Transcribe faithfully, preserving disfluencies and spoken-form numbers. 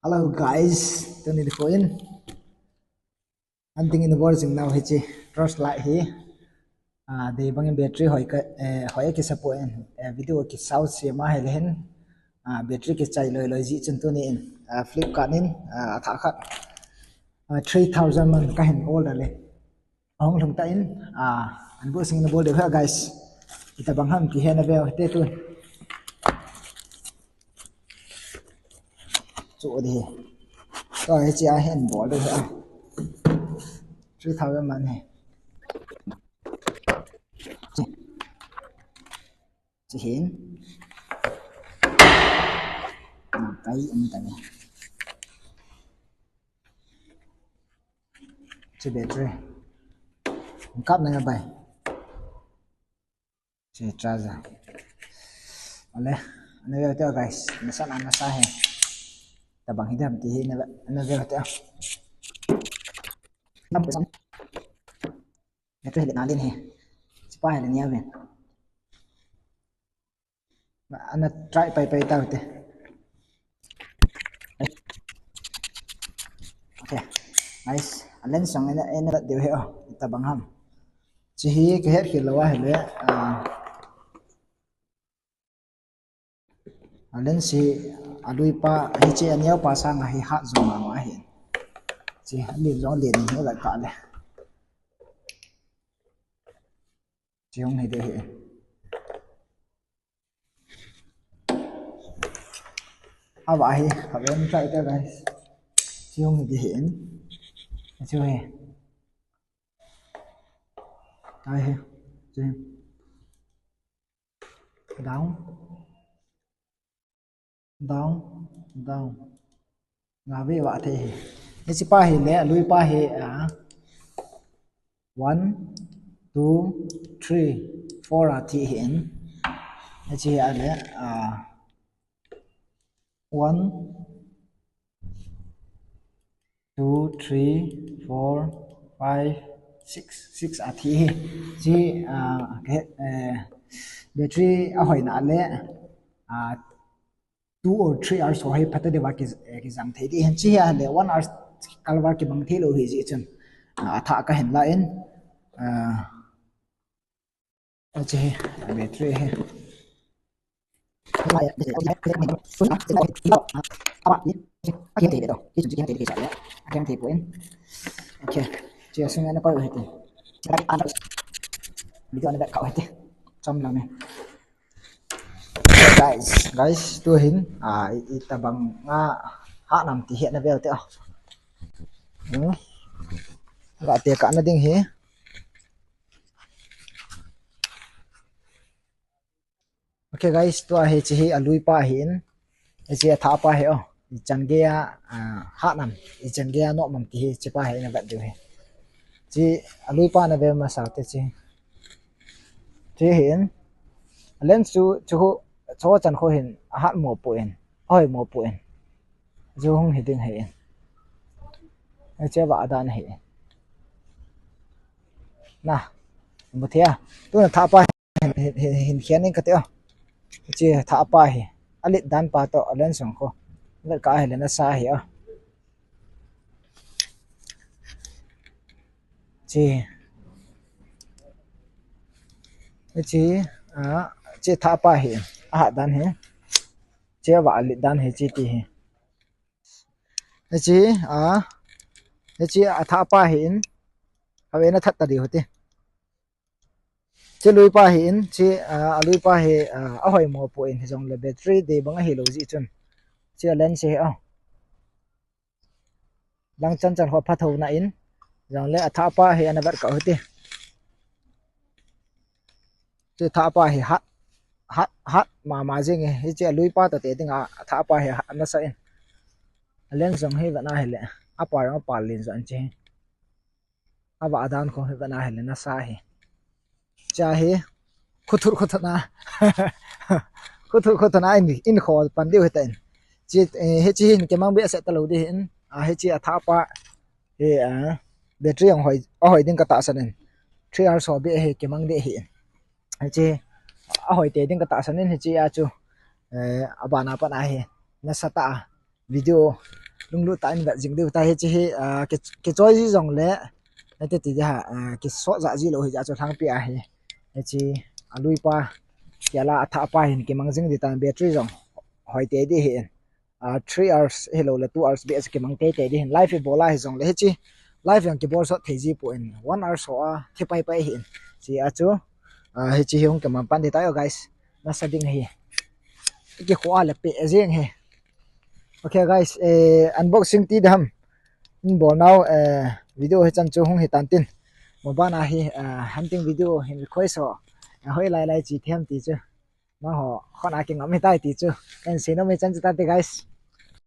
Hello guys, tuni nikho in hunting in bol jing nau hiche torch light hi. Ah, dei bangin battery hoi ka, eh, hoi kisapoi, eh, video kisau sema hile hin. Ah, battery kichai loi loi ji chun tuni in, ah, Flipkart in, ah, athah khat, ah, three thousand man kahin order le. Ahung lhung tan, ah, unboxing na bol diu hi guys. Itabang ham kihe nave u hite tun. Chu di hi. Tua hiche a hin bol diu hi a. Three thousand man hi. Chu hin. Ah, kai um ta ni. Chu battery. Kap na ya bai. Chu charger. Ale, ana ve u te guys. Nasa na nasa hi. Tabang hi dam ti hi na ve, na ve u te. Nam ko sam. Battery hi le na len hi. Chupa hi le ni a ve. Ana try pai pai tau te. Okay. Nice. A lens jong ina, ina lat diu hi o. Itabang ham. Chu hi kahet khel lou a hile. Ah, a lens hi alui pa, hiche aneo pa sanga hi hat jong mama hi. Chu hi alen jong alen hi la ka le. Chu hung hi de hi. Ava hi, ka ven try te guys. Chu hung hi de hi in. Chu hi. Tai hi. Chu hi. Down. Down, down. Nga ve va thei hi. Hiche pa hi le, alui pa hi, ah, one, two, three, four a thi hi in. Hiche hi a le, ah, one, two, three, four, five, six, six a thi hi. Chu, ah, ke, eh, battery ahoi na le, ah, two or three hours ho hi phatah deuva ki, eh, kijang thei ding ahin. Chu hi a le one hour kal val kimang thei lou hi jeh chun, ah, athah kahin la in, ah, Hiche hi, a battery hi. Okay. Chu sung ana koi u hite. Video ana vet kha u hite. Chom lang e. Guys, guys, tu hin, ah, i, itabang a hat nam ti hi ana ve u te o. Hmm. Ga te ka na ding hi. Okay guys, tua hi, hiche hi alui pa hi in, hiche athah pa hi o, ichan gei a, ah, hat nam, ichan gei a nom nam ti hi, hiche pa hi in avet diu hi. Hiche alui pa na ve masa u te hiche. Hiche hi in, a lens chu, chu khu, chu chan khu hin, ahat mo poi, ahoi mo poi. Chu hung hi ding hi in. Hiche va adan hi in. Na, mu thei a. Tuna athah pa hin, hin, hin, hin khen in kate o. Hiche athah pa hi. Alet dan pa toh, a lens jong khu. Vet kha hi le nasa hi o. Hiche. Hiche, ah, hiche athah pa hi. Ahat dan hi. Hiche va alet dan hi, hiche ti hi. Hiche, ah, hiche athah pa hi in. Ave na that ta diu hite. Hiche lui pa hi in, hiche, ah, alui pa hi, ah, ahoi mo poi, hijongle battery dei bang ahi lou jeh chun. Hiche a lens hi o. Lang chan chan ho pha tho na in, jongle athah pa hi ana vet kha u hite. Hiche athah pa hi hat, hat, hat mama jing e, hiche alui pa toh te dinga athah pa hi hat nasa in. A lens jong hi vet na hi le, apa jong apa len jong hiche hi. Ava adan khu hi vet na hi le nasa hi. Hiche hi, khu thut khu thut na. Khu thut khu thut na in, in kho pan diu hi ta in. Hiche, eh, hiche hin kimang behseh ta lou ding hi in. Ah, hiche athah pa. Hi, ah, battery ahoi, ahoi ding ka tahsan in. Three hours ho beh hi kimang ding hi in. Hiche, ahoi te ding ka tahsan in hiche a chu. Eh, abana pat a hi. Nasa tah a. Video lunglut tah in vet jing diu tai. Hiche hi, ah, ki, kichoi ji jongle, hiti ti dia, ah, kisot ja ji lou hi ja chu lhangpi ahi. Hiche, alui pa, kiala athah pa hin kimang jing di tan, battery jong hoi tei di hin. Ah, three hours hilou le two hours beh chu kimang tei tei di hin. Live ibol a hi jongle hiche, live jong kibol sot thei ji poi, one hour so a thi pai pai hin. Hiche a chu, ah, hiche hi hung kimang pan di tai o guys. Nasa ding hi. Kikhoh a le pe jeng hi. Okay guys, eh, unboxing ti dam. In bol nau, eh, video hi chan chu hung hi tan tin. Mo bana hi, eh, hunting video hin request ho. Eh, hoi lai lai chi them ti chu. Nangho, khon a kingam hi tai ti chu. En sei nom hi chan chu tan ti guys.